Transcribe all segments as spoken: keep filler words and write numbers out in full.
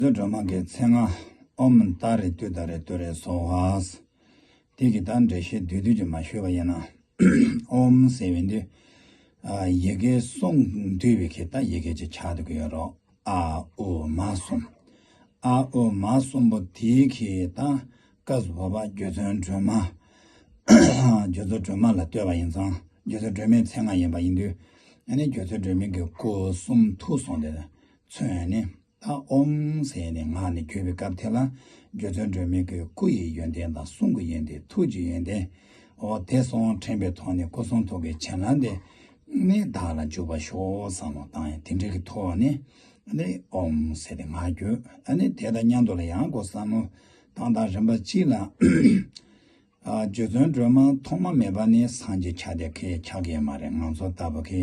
རྗེ་བཙུན་སྒྲོལ་མ་གི་མཚན་སྔགས་ཨོཾ་ཏཱ་རེ་ཏུཏྟཱ་རེ་ཏུ་རེ་སྭཱ་ཧཱ། དེ་གི་ད་འགྲེལ་བཤད་བསྡུས་བསྡུས་ཀྱི་མ་ཞུས་པ་ཡིན་ན། ཨོཾ་ཟེར་བའི་འདི། ཡི་གེ་གསུམ་འདུས་པའི་གི་ད་ཡི་གེ་ཅིག་ཆགས་འདུག་གི་ཡོད་རོ། ཨ་ཨུ་མ་གསུམ། ཨ་ཨུ་མ་གསུམ་པོ་དེའི་གི་ད་སྐབས་སུ་བབ་པ་རྗེ་བཙུན་སྒྲོལ་མ། རྗེ་བཙུན་སྒྲོལ་མ་ལ་བསྟོད་པ་ཡིན་ཙང་རྗེ་བཙུན་སྒྲོལ་མའི་མཚན་སྔགས་ཡིན་པ་ཡིན་དུས། ཨ་ནི་རྗེ་བཙུན་སྒྲོལ་མའི་གི་སྐུ་གསུང་ཐུགས་གསུམ་དེ་མཚོན་ནས། ད་ཨོཾ་ཟེར་ནས་ངག་ནས་བརྗོད་པའི་སྐབས་དེ་ལ། རྗེ་བཙུན་སྒྲོལ་མའི་གི་སྐུ་ཡི་ཡོན་ཏན་དང་གསུང་གི་ཡོན་ཏན་ཐུགས་ཀྱི་ཡོན་ཏན། འོ་དེ་གསུམ་ཕྲེང་བའི་ཐོག་ནས་སྐུ་གསུང་ཐུགས་ཀྱི་བྱིན་རླབས་དེ་ནི་བདག་ལ་འཇུག་པར་ཤོག་བསམ་བློ་བཏང་ཡ་དེ་འདྲའི་གི་ཐོག་ནས་ཨ་ནི་ཨོཾ་ཟེར་ཏེ་ངག་བརྗོད། ཨ་ནི་དེ་དང་མཉམ་དུ་ལ་ཡང་ཁོ་བསམ་བློ་བཏང་སྟངས་རིམ་པ་གཅིག་ལ། ཨ་རྗེ་བཙུན་སྒྲོལ་མ་ཐོག་མ་མེད་པ་ནས་སངས་རྒྱས་ཆགས་བསྡད་མཁན་ཆགས་ཀྱི་ཡོད་མ་རེད། ང་ཚོ་ལྟ་བུ་གི་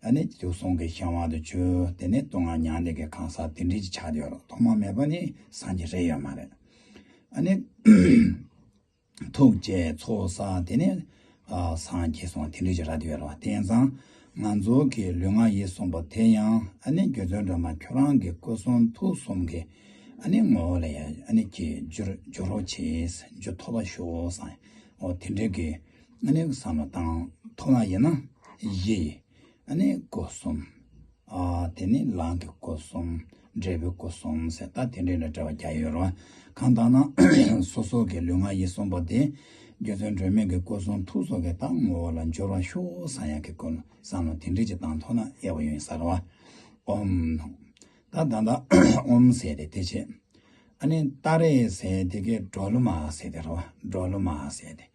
ཨ་ནི་དུག་གསུམ་གྱི་གཤེད་པ་དུ་གྱུར། དེ་ནས་སྡུག་བསྔལ་མྱངས་བསྡད་མཁན་གང་ཟག་དེ་འདྲ་ཅིག་ཆགས་བསྡད་ཡོད་རེད། ཐོག་མ་མེད་པ་ནས་སངས་རྒྱས་རེད་ཡོད་མ་རེད། ཨ་ནི་ཐུགས་རྗེ་ཚོགས་བསགས་དེ་ནས་ཨ་སངས་རྒྱས་སོང་དེ་འདྲ་ཅིག་རེད་ཡོད་རེད་བ། དེ་ཡིན་ཙང་ང་ཚོ་གི་ལུས་ངག་ཡིད་གསུམ་པོ་དེ་ཡང་ཨ་ནི་རྗེ་བཙུན་སྒྲོལ་མ་ཁྱོད་རང་གི་སྐུ་གསུང་ཐུགས་གསུམ་གྱི་ཨ་ནི་ངོ་བོ་ལ་ཡང་ཨ་ནི་ཀྱི་འགྱུར་འགྱུར་རོགས་བྱེད། འགྱུར་ཐུབ་པ་ཤོག་བསམ། འོ་དེ་འདྲའི་གི་ཨ་ནི་བསམ་བློ་བཏང་ཐུབ་པ་ཡིན་ན་གཞི་ཡི་ཨ་ནི་སྐུ་གསུམ། ཨ་དེ་ནི་ལམ་གྱི་སྐུ་གསུམ། འབྲས་བུའི་སྐུ་གསུམ་ཟེར་ད་དེ་འདྲའི་འདྲ་འབྲེལ་བ་རྒྱག་ཡོད་རེད་བ། གང་ལྟར་ན་སོ་སོ་གི་ལུས་ངག་ཡིད་གསུམ་པོ་དེ་རྗེ་བཙུན་སྒྲོལ་མའི་གི་སྐུ་གསུང་ཐུགས་གསུམ་གྱི་ད་ངོ་བོ་ལ་འགྱུར་བ་ཤོག་བསམ་ཡག་གི་སྐོར་བསམ་བློ་དེ་འདྲ་ཅིག་བཏང་ཐུབ་ན་ཡག་པོ་ཡོད་ས་རེད་བ། ཨོཾ། ད་ད་ད་ཨོཾ་ཟེར་དེ་དེ་བྱས། ཨ་ནི་ཏཱ་རེ་ཟེར་དེ་གི་སྒྲོལ་མ་ཟེར་དེ་རེད་བ། སྒྲོལ་མ་ཟེར་དེ།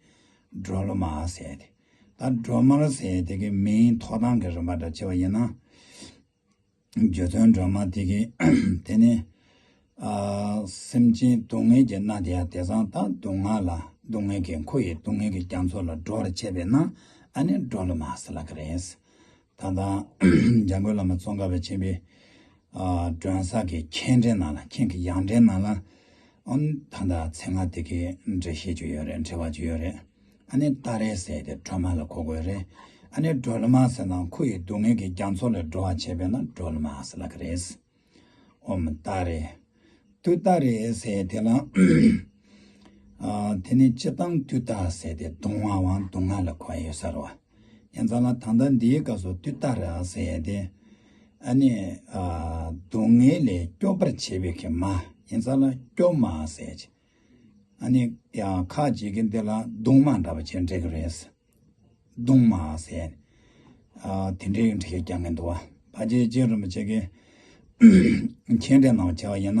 སྒྲོལ་མ་ཟེར་དེ། ད་སྒྲོལ་མ་ཟེར་དེ་གི་མིང་ཐོགས་སྟངས་གི་རིམ་པ་འདྲ་བྱས་པ་ཡིན་ན། རྗེ་བཙུན་སྒྲོལ་མ་དེ་གི་དེ་ནི་ཨ་སེམས་ཅན་སྡུག་བསྔལ་གྱི་མནའ་དེ་ཡང་དེང་སང་ད་སྡུག་བསྔལ་ལ་སྡུག་བསྔལ་གྱི་ཁོ་ཡི་སྡུག་བསྔལ་གྱི་རྒྱ་མཚོ་ལ་སྒྲོལ་བར་བྱེད་པས་ན་ཨ་ནི་སྒྲོལ་མ་ཟེར་ལབ་ཀྱི་རེད། ད་ལྟ་འཇམ་མགོན་བླ་མ་ཙོང་ཁ་པ་ཆེན་པོའི་ཨ་མགྲོན་བསངས་ཀྱི་མཆོད་འགྲེལ་ནང་ལ་མཆོད་ཀྱི་ཡང་འགྲེལ་ནང་ལ་ཨ་ནི་ད་ལྟ་མཚན་སྔགས་དེ་གི་འགྲེལ་བཤད་ཅིག་ཡོད་རེད། འགྲེལ་པ་ཅིག་ཡོད་རེད། ཨ་ནི་ཏཱ་རེ་ཟེར་དེ་སྒྲོལ་མ་ལ་གོ་དགོས་རེད། ཨ་ནི་སྒྲོལ་མ་ཟེར་ན་ཁོ་ཡི་སྡུག་བསྔལ་གྱི་རྒྱ་མཚོ་ལས་སྒྲོལ་བར་བྱེད་པས་ན་སྒྲོལ་མ་ཟེར་ལབ་ཀྱི་རེད། ཨོཾ་ཏཱ་རེ། ཏུཏྟཱ་རེ་ཟེར་དེ་ལ་ཨ་དེ་ནི་སྤྱིར་བཏང་ཏུཏྟཱ་ཟེར་དེ་གདུང་བའམ་སྡུག་བསྔལ་ལ་གོ་ཡ་ཡོད་ས་རེད་བ། ཡིན་ཙང་ལ་ད་ལྟ་འདིའི་སྐབས་སུ་ཏུཏྟཱ་ར་ཟེར་དེ་ཨ་ནི་ཨ་སྡུག་བསྔལ་ལས་སྐྱོབ་པར་བྱེད་པའི་གི་མ་ཡིན་ཙང་ལ་སྐྱོབ་མ་ཟེར་གྱི། ཨ་ནི་ཡང་ཁ་ཅིག་གིས་འདི་ལ་གདུང་མ་འདྲ་བ་ཅིག་འགྲེལ་གྱི་རེད། གདུང་མ་ཟེར། ཨ་དེ་འདྲའི་འགྲེལ་བཤད་རྒྱག་མཁན་འདུག་བ། ཕལ་ཆེར་རྗེ་རིན་པོ་ཆེ་གིས་མཆོད་འགྲེལ་ནང་བྱས་པ་ཡིན་ན།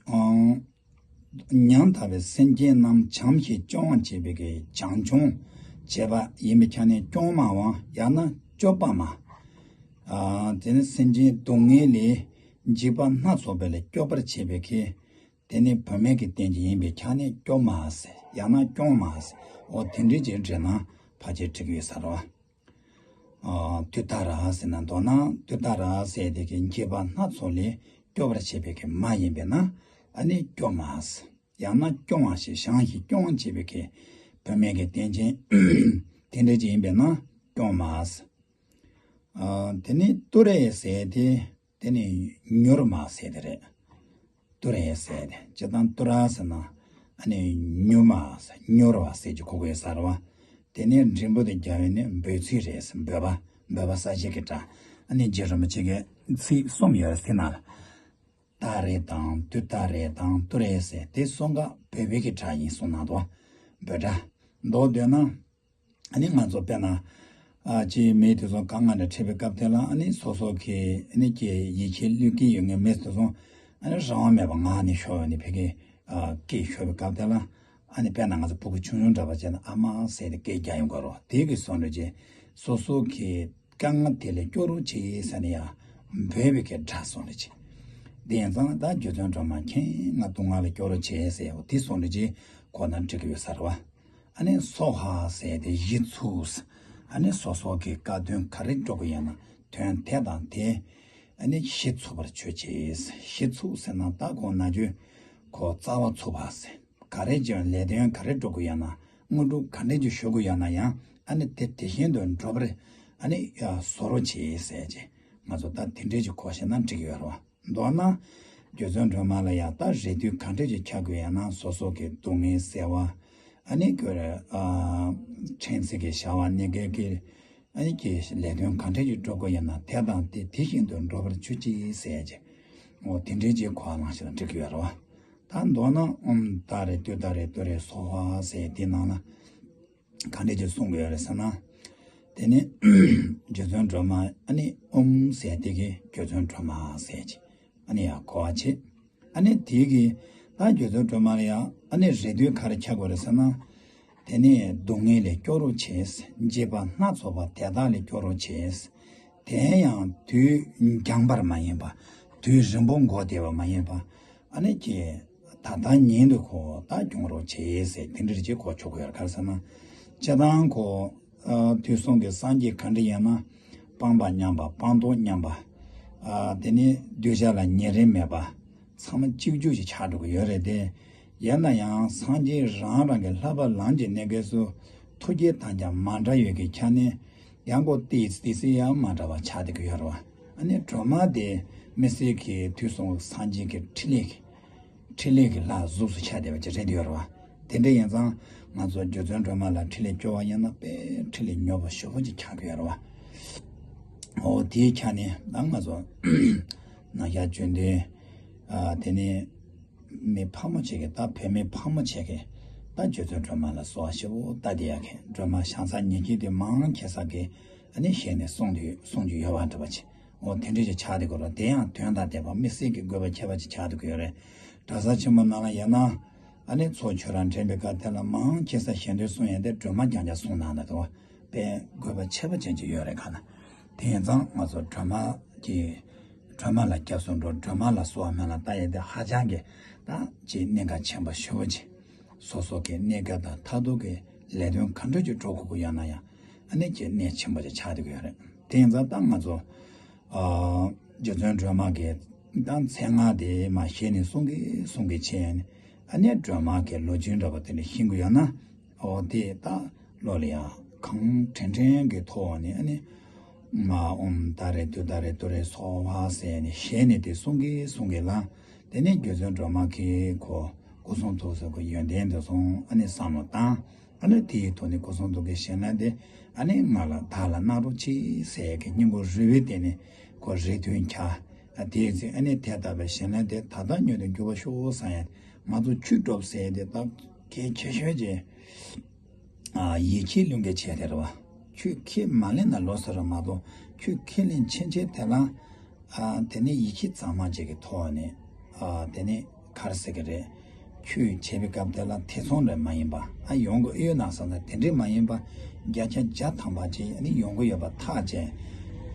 ཨང་། ཉམ་ཐག་པའི་སེམས་ཅན་རྣམས་བྱམས་ཤིང་སྐྱོང་བར་བྱེད་པའི་གི་བྱམས་སྐྱོང་བྱེད་པ་ཡིན་པའི་ཆ་ནས་སྐྱོང་མ་བ་ཡང་ན་སྐྱོབ་པ་མ། ཨ་དེ་ནི་སེམས་ཅན་སྡུག་བསྔལ་ལས་འཇིགས་པ་སྣ་ཚོགས་པ་ལས་སྐྱོབ་པར་བྱེད་པའི་གི། དེ་ནི་བུད་མེད་ཀྱི་རྟེན་ཅན་ཡིན་པའི་ཆ་ནས་སྐྱོབ་མ་ཟེར། ཡང་ན་སྐྱོང་མ་ཟེར། འོ་དེ་འདྲའི་ཅིག་འགྲེལ་ན་ཕལ་ཆེར་འགྲིག་གི་ཡོད་ས་རེད་བ། ཨ་ཏུཏྟཱ་ར་ཟེར་ན་མདོར་ན་ཏུཏྟཱ་ར་ཟེར་དེ་གི་འཇིགས་པ་སྣ་ཚོགས་ལས་སྐྱོབ་པར་བྱེད་པའི་གི་མ་ཡིན་པས་ན་ཨ་ནི་སྐྱོབ་མ་ཟེར། ཡང་ན་སྐྱོང་བ་ཞེས་བྱམས་ཤིང་སྐྱོང་བར་བྱེད་པའི་གི་བུད་མེད་ཀྱི་རྟེན་ཅན་དེ་འདྲ་ཅིག་ཡིན་པས་ན་སྐྱོང་མ་ཟེར། ཨ་དེ་ནི་ཏུ་རེ་ཟེར་དེ། དེ་ནི་མྱུར་མ་ཟེར་དེ་རེད། ཏུ་རེ་ཟེར་དེ་སྤྱིར་བཏང་ཏུ་ར་ཟེར་ན་ཨ་ནི་མྱུར་མ་ཟེར་མྱུར་བ་ཟེར་གྱི་གོ་དགོས་ས་རེད་བ། དེ་ནི་འགྲེང་བུ་དེ་རྒྱབ་ཡོད་ནི་འབོད་ཚིག་རེད་ཟེར། འབོད་པ་འབོད་པ་གསལ་བྱེད་ཀྱི་སྒྲ། ཨ་ནི་རྗེ་རིན་པོ་ཆེ་གིས་ཚིག་གསུམ་ཡོད་རེད་ཟེར་ན་ལ། ཏཱ་རེ་དང་ཏུཏྟཱ་རེ་དང་ཏུ་རེ་ཟེར་དེ་གསུམ་ཀ་འབོད་པའི་གི་སྒྲ་ཡིན་གསུངས་གནང་འདུག་བ། འབོད་སྒྲ། མདོར་བསྡུས་ན། ཨ་ནི་ང་ཚོ་དཔེར་ན། ཨ་ཅིའི་མི་དེ་ཚོ་དཀའ་ངལ་ལ་འཕྲད་པའི་སྐབས་དེ་ལ་ཨ་ནི་སོ་སོ་གི་ཨ་ནི་ཀྱི་ཡིད་ཆེས་བློས་འགེལ་ཡོད་མཁན་མི་དེ་ཚོ་ཨ་ནི་རང་དབང་མེད་པར་ངག་ནས་ཤོར་བ་ནི་ཕ་གི་ཨ་སྐད་ཤོར་བའི་སྐབས་དེ་ལ་ཨ་ནི་དཔེར་ན་ང་ཚོ་སྤུ་གུ་ཆུང་ཆུང་འདྲ་པོ་བྱས་ན་ཨ་མ་ཟེར་ཏེ་སྐད་རྒྱག་ཡོང་གི་རེད། དེ་གི་བཟོ་འདྲ་ཅིག་སོ་སོ་གི་དཀའ་ངལ་དེ་ལས་སྐྱོབ་རོགས་བྱེད་ཟེར་ནས་ཡང་འབོད་པའི་གི་སྒྲ་བཟོ་འདྲ་ཅིག་དེ་ཡིན་ཙང་ད་རྗེ་བཙུན་སྒྲོལ་མ་མཁྱེན་ང་སྡུག་བསྔལ་ལས་སྐྱོབ་རོགས་བྱེད་ཟེར་བ་དེ་བཟོ་འདྲ་ཅིག་གོ་ན་འགྲིག་གི་ཡོད་ས་རེད་བ། ཨ་ནི་སྭཱ་ཧཱ་ཟེར་ཏེ་གཞི་ཚུགས། ཨ་ནི་སོ་སོ་གི་དཀའ་དོན་ག་རེ་འགྲོ་གི་ཡོད་ན་དོན་དེ་དང་དེ་ཨ་ནི་གཞི་ཚུགས་པར་མཆོད་ཅིག་གཞི་ཚུགས་ཟེར་ན་ད་གོང་ན་རྒྱུ་གོ་རྩ་བ་ཚུགས་པ་ཟེར། ག་རེ་བྱས་ལས་དོན་ག་རེ་འགྲོ་གི་ཡོད་ན་དངོས་གྲུབ་ག་འདྲ་ཅིག་ཞུ་གི་ཡོད་ན་ཡང་ཨ་ནི་དེ་དེ་བཞིན་དུ་འགྲུབ་པར་ཨ་ནི་ཡ་བཟོ་རོགས་བྱེད་ཟེར་ཅིག་ང་ཚོ་ད་དེ་འདྲས་ཅིག་གོ་ཤེས་ན་འགྲིག་གི་ཡོད་རེད་བ། མདོར་ན། རྗེ་བཙུན་སྒྲོལ་མ་ལ་ཡང་ད་རེ་འདུན་ག་འདྲ་ཅིག་འཆང་དགོས་ཡང་ན་སོ་སོ་གི་སྡུག་བསྔལ་སེལ་བ། ཨ་ནི་ཁོ་རེ་ཨ། ཕྲན་ཚེགས་ཀྱི་བྱ་བ་གནད་འགག་གི་ཨ་ནི་ཀྱི་ལས་དོན་ག་འདྲ་ཅིག་འགྲོ་དགོས་ཡང་ན་དེ་དང་དེ་དེ་བཞིན་དུ་འགྲོ་བར་གྱུར་ཅིག་ཟེར་ཅིག་འོ་དེ་འདྲའི་ཅིག་གོ་བ་བླངས་ཤིག་ལ་འགྲིག་གི་ཡོད་རེད་བ། ད་མདོར་ན་ཨོཾ་ཏཱ་རེ་ཏུཏྟཱ་རེ་ཏུ་རེ་སྭཱ་ཧཱ་ཟེར་དེ་ནང་ལ། ག་འདྲས་ཀྱི་གསུང་གི་ཡོད་རེད་ཟེར་ན། དེ་ནི་རྗེ་བཙུན་སྒྲོལ་མ་ཨ་ནི་ཨོཾ་ཟེར་དེ་གི་རྗེ་བཙུན་སྒྲོལ་མ་ཟེར་གྱི་ཨ་ནི་ཡང་གོ་བ་བྱེད། ཨ་ནི་དེ་གི་ད་རྗེ་བཙུན་སྒྲོལ་མ་ལ་ཡང་ཨ་ནི་རེ་འདུན་ག་རེ་འཆང་དགོས་རེད་ཟེར་ན། དེ་ནི་སྡུག་བསྔལ་ལས་སྐྱོབ་རོགས་བྱས། འཇིགས་པ་སྣ་ཚོགས་པ་དེ་དག་ལས་སྐྱོབ་རོགས་བྱས། དེ་ཡང་དུས་འགྱངས་པར་མ་ཡིན་པ། དུས་རིང་པོ་འགོར་བསྡད་པ་མ་ཡིན་པ། ཨ་ནི་ཀྱི་ད་ལྟ་ཉིད་དུ་ཁོ་ད་སྐྱོང་རོགས་བྱེད་ཟེར་དེ་འདྲ་ཅིག་གོ་ཆོག་གི་ཡོད་ག་རེ་ཟེར་ན། སྤྱིར་བཏང་ཁོ་ཨ་དུས་གསུམ་གྱི་སངས་རྒྱས་ག་འདྲ་ཡིན་ན་སྤངས་པ་མཉམ་པ་སྤངས་རྟོགས་མཉམ་པ། ཨ་དེ་ནི་གདུལ་བྱ་ལ་ཉེ་རིང་མེད་པ་ཚང་མ་གཅིག་གྱུར་ཅིག་ཆགས་འགྲོ་གི་ཡོད་རེད་དེ། ཡིན་ན་ཡང་སངས་རྒྱས་རང་རང་གི་ལྷག་པ་ལམ་གྱི་གནས་སྐབས་སུ་ཐུགས་བསྐྱེད་དམ་བཅའ་མ་འདྲ་ཡོད་ཀྱི་ཆ་ནས། ཡང་ཁོ་ཏོག་ཙམ་ཏོག་ཙམ་ཡང་མ་འདྲ་བ་ཆགས་བསྡད་ཀྱི་ཡོད་རེད་བ། ཨ་ནི་སྒྲོལ་མ་དེ་དམིགས་བསལ་གྱི་དུས་གསུམ་སངས་རྒྱས་ཀྱི་ཕྲིན་ལས་ཀྱི་ཕྲིན་ལས་ཀྱི་ལྷ་གཟུགས་སུ་ཆགས་བསྡད་པ་ཅིག་རེད་ཡོད་རེད་བ། དེ་འདྲ་ཡིན་ཙང་ང་ཚོ་རྗེ་བཙུན་སྒྲོལ་མ་ལ་ཕྲིན་ལས་སྐྱོར་བ་ཡིན་ན་དཔེ་ཕྲིན་ལས་མྱུར་པོ་ཞེ་པོ་ཅིག་ཆགས་ཀྱི་ཡོད་རེད་བ། འོ་དེའི་ཆ་ནས་ད་ང་ཚོ་ན་ཡག་བརྗོད་འདུན། ཨ་དེ་ནས། མི་ཕག་མོ་ཆེ་གེ་ད་བུད་མེད་ཕག་མོ་ཆེ་གེ་ད་རྗེ་བཙུན་སྒྲོལ་མ་ལ་གསོལ་བ་ཞེ་པོ་ད་དེ་ཡ་གེ་སྒྲོལ་མ་ཤ་ཚ་ཉེ་སྐྱིད་དེ་མང་ཁེ་ས་གེ་ཨ་ནི་ཞལ་ནས་གསུང་དུ་གསུང་རྒྱུ་ཡོད་པ་འདྲ་བ་ཆེ། འོ་དེ་འདྲ་ཞིག་ཆགས་དེ་གོ་རོ་དེ་ཡང་དོན་དང་ལྡན་པ་དམིགས་བསལ་གྱི་དགོས་པ་ཁྱད་པར་ཅིག་ཆགས་དེ་གོ་ཡོད་རེད། གྲྭ་ས་ཆེན་མོ་ནང་ལ་ཡོད་ན་ཨ་ནི་ཚོགས་ཆོས་ར་འདྲེན་པའི་སྐབས་དེ་ལ་མང་ཁེ་ས་ཞལ་འདོན་གསུང་ཡས་དེ་སྒྲོལ་མ་རྐྱང་རྐྱང་གསུང་གནང་ད་དེ་བ། པའི་དགོས་པ་ཁྱད་པར་ཅན་ཅིག་ཡོད་རེད་ག་ན། དེ་ཡིན་ཙང་ང་ཚོ་སྒྲོལ་མ་གི་སྒྲོལ་མ་ལ་སྐྱབས་སུ་འགྲོ། སྒྲོལ་མ་ལ་གསོལ་བ་སྨོན་ལམ་བཏབ་ཡས་དེ་ཧ་ཅང་གི་ད་ཅིག་གནད་འགག་ཆེན་པོ་ཞེ་པོ་ཅིག་སོ་སོ་གི་གནས་སྐབས་དང་མཐར་ཐུག་གི་ལས་དོན་ག་འདྲ་ཅིག་འགྲོ་དགོས་ཀྱི་ཡོད་ན་ཡང་ཨ་ནི་ཅིག་གནད་ཆེན་པོ་ཅིག་ཆགས་བསྡད་ཀྱི་ཡོད་རེད། དེ་ཡིན་ཙང་ད་ང་ཚོ་ཨ་རྗེ་བཙུན་སྒྲོལ་མ་གི་ད་མཚན་སྔགས་དེ་མ་ཤེས་ནས་གསུང་གི་གསུང་གི་བྱས་ནས་ཨ་ནི་སྒྲོལ་མ་གི་ལོ་རྒྱུས་འདྲ་པོ་དེ་འདྲ་ཤེས་ཀྱི་ཡོད་ན། འོ་དེ་ད་བློ་ལ་ཡང་གང་དྲན་དྲན་གྱི་ཐོག་ནས་ཨ་ནི་མ་ཨོཾ་ཏཱ་རེ་ཏུཏྟཱ་རེ་ཏུ་རེ་སྭཱ་ཧཱ་ཟེར་ནས་ཞལ་ནས་དེ་གསུང་གི་གསུང་གི་ལ། དེ་ནས་རྗེ་བཙུན་སྒྲོལ་མ་གིས་ཁོ་སྐུ་གསུང་ཐུགས་སུ་ཁོ་ཡོན་ཏན་དུ་སོང་ཨ་ནི་བསམ་བློ་བཏང་། ཨ་ནི་དེའི་ཐོག་ནས་སྐུ་གསུང་ཐུགས་ཀྱི་ཞལ་ལས་དེ་ཨ་ནི་ང་ལ་བདག་ལ་གནང་རོགས་གྱིས་ཟེར་གི་སྙིང་པོ་རུས་པའི་སྟེང་ནས་ཁོ་རེ་འདུན་འཆང་། ཨ་དེའི་ཚེ་ཨ་ནི་དེ་ལྟ་བུའི་ཞལ་ལས་དེ་ད་ལྟ་མྱུར་དུ་འགྱུར་བར་ཤོག་བསམ་ཡ། ང་ཚོ་ཆོས་སྒྲུབ་ཟེར་དེ་ད་གལ་ཆེ་ཤོས་ཀྱི་ཨ་ཡིད་ཆེས་ལྷུན་གྱིས་ཆེ་དེ་རེད་བ། ཆོས་ཁས་མ་ལེན་ན་ལོག་ས་རེད་མ་གཏོགས་ཆོས་ཁས་ལེན་ཕྱིན་ཆད་དེ་ལ་ཨ་དེ་ནི་ཡིད་ཆེས་གཙང་མ་ཅིག་གི་ཐོག་ནས་ཨ་དེ་ནི་ག་རེ་ཟེར་གི་རེད། ཆོས་བྱེད་པའི་སྐབས་དེ་ལ་ཐེ་ཚོམ་རེ་མ་ཡིན་པ་ཨ་ཡོང་གི་ཨེ་ཡོད་ན་བསམ་ན་དེ་འདྲས་མ་ཡིན་པ་བརྒྱ་ཆ་བརྒྱ་ཐམ་པ་ཅིག་ཨ་ནི་ཡོང་གི་ཡོད་པ་ཐག་བཅད།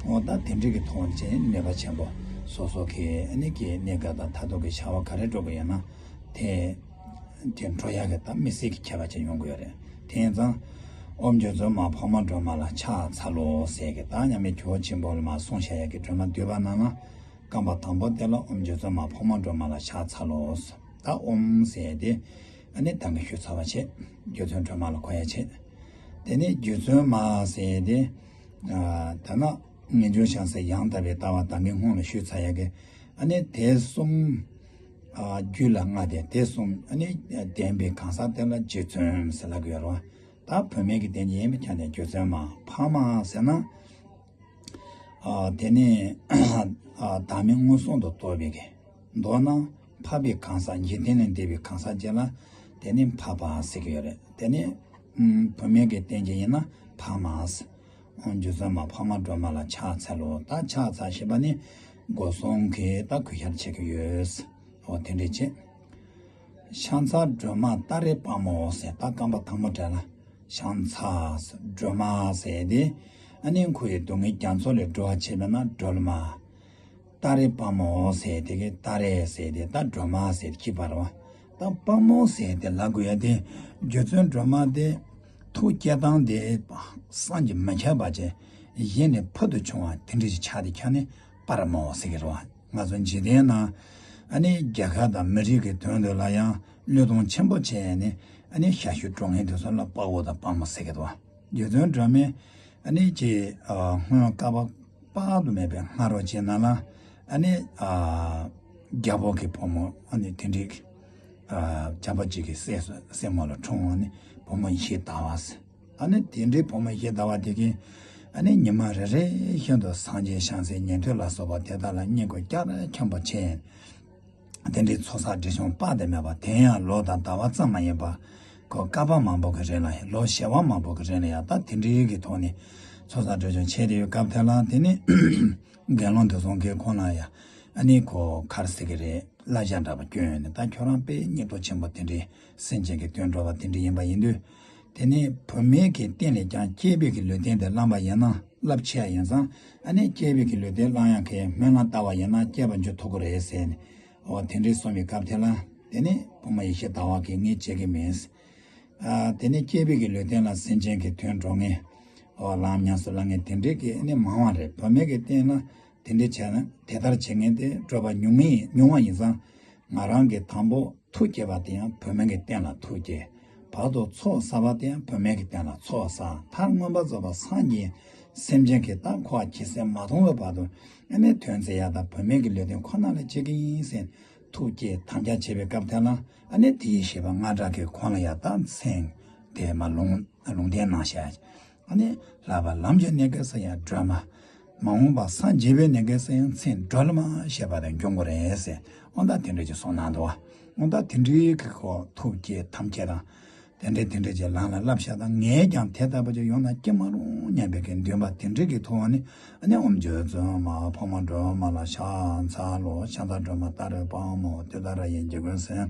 འོ་ད་དེ་འདྲས་ཀྱི་ཐོག་ནས་ནུས་པ་ཆེན་པོ་སོ་སོ་གི་ཨ་ནི་གི་གནས་སྐབས་དང་མཐར་ཐུག་གི་བྱ་བ་ག་རེ་འགྲོ་གི་ཡོད་ན་དེ། དེ་འགྲོ་ཡག་གི་ད་དམིགས་བསལ་གྱི་ཁྱད་པར་ཅན་ཡོང་གི་ཡོད་རེད། དེ་ཡིན་ཙང་། ཨོཾ་རྗེ་བཙུན་མ་འཕགས་མ་སྒྲོལ་མ་ལ་ཕྱག་འཚལ་ལོ་ཟེར་གི་ད་མཉམ་མེད་ཇོ་བོ་ཆེན་པོ་ལ་མ་གསུངས་བཞག་ཡག་གི་སྒྲོལ་མ་བསྡུས་པ་ནང་ན། རྐང་པ་དང་པོ་དེ་ལ་ཨོཾ་རྗེ་བཙུན་མ་འཕགས་མ་སྒྲོལ་མ་ལ་ཕྱག་འཚལ་ལོ། ད་ཨོཾ་ཟེར་དེ། ཨ་ནི་ད་གིན་ཞུས་ཚར་བ་བྱས། རྗེ་བཙུན་སྒྲོལ་མ་ལ་གོ་ཡག་བྱས། དེ་ནས་རྗེ་བཙུན་མ་ཟེར་དེ། ད་ན་ངེས་འབྱུང་བྱང་སའི་ཡང་དག་པའི་ལྟ་བ་ད་གིན་སྔོན་ལ་ཞུས་ཚར་ཡག་གི། ཨ་ནི་དེ་གསུམ། ཨ་རྒྱུད་ལ་ལྔ་སྟེ་དེ་གསུམ་ཨ་ནི་ལྡན་པའི་གང་ཟག་དེ་ལ་རྗེ་བཙུན་ཟེར་ལབ་ཀྱི་ཡོད་རེད་བ། ད་བུད་མེད་ཀྱི་སྟེང་ནས་ཡིན་པའི་ཆ་ནས་རྗེ་བཙུན་མ་འཕགས་མ་ཟེར་ན། ཨ་དེ་ནི་ཨ་བདག་མེད་མངོན་སུམ་དུ་རྟོགས་པའི་གི། མདོར་ན་འཕགས་པའི་གང་ཟག་འཇིག་རྟེན་ལས་འདས་པའི་གང་ཟག་ཅིག་ལ་དེ་ནི་འཕགས་པ་ཟེར་གྱི་ཡོད་རེད། དེ་ནི་ཨུམ་བུད་མེད་ཀྱི་སྟེང་ནས་ཡིན་ན་འཕགས་མ་ཟེར། ཨོ་རྗེ་བཙུན་མ་འཕགས་མ་སྒྲོལ་མ་ལ་ཕྱག་འཚལ་ལོ། ད་ཕྱག་འཚལ་ཞེས་པ་ནི་སྒོ་གསུམ་གྱི་ད་གུས་ཞབས་བྱེད་ཀྱི་ཡོད། ཨོ་དེ་འདྲས་བྱེད། ཕྱག་འཚལ་སྒྲོལ་མ་ཏཱ་རེ་དཔའ་མོ་ཟེར་ད་རྐང་པ་དང་པོ་དེ་ལ་ཕྱག་འཚལ་སྒྲོལ་མ་ཟེར་ཏེ་ཨ་ནི་ཁོ་ཡི་སྡུག་བསྔལ་རྒྱ་མཚོ་ལས་སྒྲོལ་བ་བྱེད་པས་ན་སྒྲོལ་མ། ཏཱ་རེ་དཔའ་མོ་ཟེར་དེ་གི་ཏཱ་རེ་ཟེར་དེ་ད་སྒྲོལ་མ་ཟེར་གྱི་བར་བ། ད་དཔའ་མོ་ཟེར་དེ་ལབ་དགོས་ཡ་དེ་རྗེ་བཙུན་སྒྲོལ་མ་དེ་ཐུགས་བསྐྱེད་སྟངས་དེ་བསམ་གྱིས་མི་ཁྱབ་པ་ཅན་གཞི་ནས་ཕུལ་དུ་བྱུང་བ་དེ་འདྲ་ཞིག་ཆགས་དེ་ཁྱོན་ནས་དཔའ་མོ་ཟེར་གི་རེད་བ། ང་ཚོ་འཇིག་རྟེན་ན་ཨ་ནི་རྒྱལ་ཁབ་དང་མི་རིགས་ཀྱི་དོན་དུ་ལ་ཡང་བློས་གཏོང་ཆེན་པོ་བྱས་ནས་ཨ་ནི་ཞབས་ཞུ་སྒྲུབ་མཁན་དེ་ཚོ་ལ་དཔའ་བོ་དང་དཔའ་མོ་ཟེར་གི་འདུག་རྗེ་བཙུན་སྒྲོལ་མས་ཨ་ནི་ཀྱི་སྔོན་བསྐལ་པ་དཔག་ཏུ་མེད་པའི་སྔ་རོལ་ཅིག་ནང་ལ་ ཨ་ནི་ཨ་རྒྱལ་པོ་གི་བུ་མོ་ཨ་ནི་དེ་འདྲའི་ཨ་བྱམས་པ་གཅིག་གི་སྲས་སྲས་མོ་ལ་འཁྲུངས། ཨ་ནི་བུ་མོ་ཡེ་ཤེས་ཟླ་བ་ཟེར། ཨ་ནི་དེ་འདྲའི་བུ་མོ་ཡེ་ཤེས་ཟླ་བ་དེ་གིས་ཨ་ནི་ཉི་མ་རེ་རེ་བཞིན་དུ་སངས་རྒྱས་བྱང་སེམས་ཉན་ཐོས་ལ་སོགས་པ་དེ་དག་ལ་བསྙེན་བཀུར་རྒྱ་ཆེན་པོ་བྱས། དེ་འདྲའི་ཚོགས་བསགས་སྒྲིབ་སྦྱོང་དཔག་ཏུ་མེད་པ། དེ་ཡང་ལོ་དང་ཟླ་བ་ཙམ་མ་ཡིན་པར་ཁོ་བསྐལ་པ་མང་པོ་གི་རིང་ལ་ཡང་། ལོ་བྱེ་བ་མང་པོ་གི་རིང་ལ་ཡང་ད་དེ་འདྲའི་གི་ཐོག་ནས་ཚོགས་བསགས་སྒྲིབ་སྦྱོང་བྱས་ཏེ་ཡོད་སྐབས་དེ་ལ། དེ་ནས་དགེ་སློང་དེ་ཚོ་གིས་ཁོང་ལ་ཡང་ཨ་ནི་ཁོ་ག་རེ་ཟེར་གི་རེད། བསླབ་བྱ་འདྲ་པོ་བསྐྱོན་ནས། ད་ཁྱོད་རང་དཔེ་སྙིང་སྟོབས་ཆེན་པོ་དེ་འདྲའི་སེམས་ཅན་གྱི་དོན་འགྲོ་བ་དེ་འདྲ་ཡིན་པ་ཡིན་དུས། དེ་ནས་བུད་མེད་ཀྱི་སྟེང་ལས་ཀྱང་སྐྱེས་པའི་གི་ལུས་རྟེན་དེ་བླངས་པ་ཡིན་ན། རླབས་ཆེ་བ་ཡིན་ཙང་ཨ་ནི་སྐྱེས་པའི་གི་ལུས་རྟེན་བླངས་ཡག་གི་སྨོན་ལམ་བཏབ་པ་ཡིན་ན་སྐྱེས་པར་འགྱུར་ཐུབ་ཀྱི་རེད་ཟེར་ནས། འོ་དེ་འདྲའི་གསུངས་པའི་སྐབས་དེ་ལ། དེ་ནས་བུ་མོ་ཡེ་ཤེས་ཟླ་བ་གིས་ངས་བྱེད་ཀྱི་མིན། ཨ་དེ་ནས་སྐྱེས་པའི་གི་ལུས་རྟེན་ལ་སེམས་ཅན་གྱི་དོན་འགྲོ་མཁན། འོ་ལམ་ཉམས་སུ་བླང་མཁན་དེ་འདྲའི་གི་ཨ་ནི་མང་བ་རེད། བུད་མེད་ཀྱི་སྟེང་ལ་དེ་འདྲའི་བྱས་ན། དེ་ལྟར་བྱེད་མཁན་དེ་སྤྲོས་པ་ཉུང་མིན་ཉུང་བ་ཡིན་ཙང་། ང་རང་གིས་དང་པོ་ཐུགས་བསྐྱེད་པ་དེ་ཡང་བུད་མེད་ཀྱི་སྟེང་ལ་ཐུགས་བསྐྱེད། བར་དུ་ཚོགས་བསགས་པ་དེ་ཡང་བུད་མེད་ཀྱི་སྟེང་ལ་ཚོགས་བསགས། མཐར་མངོན་པར་རྫོགས་པར་སངས་རྒྱས། སེམས་ཅན་གྱི་ད་འཁོར་བ་ཇི་སྲིད་མ་སྟོངས་པའི་བར་དུ་ཨ་ནི་དོན་མཛད་ཡག་ད་བུད་མེད་ཀྱི་ལུས་རྟེན་ཁོ་ན་ལ་བྱེད་ཀྱི་ཡིན་ཟེར་ཐུགས་བསྐྱེད་དམ་བཅའ་བྱེད་པའི་སྐབས་དེ་ལ། ཨ་ནི་དེའི་བཞེད་པ་ལྔ་སྦྲགས་ཀྱིས་ཁོང་ལ་ཡང་ད་མཚན་དེ་མར་ལུང་ལུང་བསྟན་གནང་བཞག། ཨ་ནི་ལྷག་པར་ལམ་གྱི་གནས་སྐབས་སུ་ཡང་སྒྲོལ་མ། མ་འོངས་པར་སངས་རྒྱས་པའི་གནས་སྐབས་སུ་ཡང་མཚན་སྒྲོལ་མ་ཞེས་པ་དེ་འབྱུང་དགོས་རེད་ཟེར། འོ་ད་དེ་འདྲ་ཅིག་གསུངས་གནང་འདུག། འོ་ད་དེ་འདྲའི་གི་ཁོ་ཐུགས་བསྐྱེད་དམ་བཅའ་དང་། དེ་འདྲའི་དེ་འདྲའི་ཅིག་ལམ་ལ་བསླབ་བྱ་དང་། ངས་ཀྱང་དེ་ལྟ་བུ་ཅིག་ཡོང་ན་སྐྱིད་མ་རུང་སྙམ་པའི་གི་འདུན་པ་དེ་འདྲའི་གི་ཐོག་ནས། ཨ་ནི་ཨོཾ་རྗེ་བཙུན་མ་འཕགས་མ་སྒྲོལ་མ་ལ་ཕྱག་འཚལ་ལོ། ཕྱག་འཚལ་སྒྲོལ་མ་ཏཱ་རེ་དཔའ་མོ། ཏུཏྟཱ་ར་ཡི་འཇིགས་ཀུན་སེལ།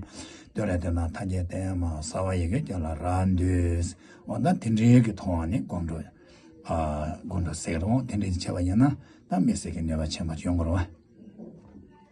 ཏུ་རེ་ཏུ་ན་མཐའ་རྒྱས་བརྟན་མ། སརྦ་ཡི་གེ་རྒྱ་ལ་རག་ལས་འདུད། འོ་ད་དེ་འདྲའི་གི་ཐོག་ནས་སྒོམ་སྒྲུབ། ཨ་སྒོམ་སྒྲུབ་ཟེར་རུང་དེ་འདྲའི་བྱས་པ་ཡིན་ན་ད་མི་ཚེ་གི་ནུས་པ་ཆེན་པོ་ཡོང་གི་རེད་བ།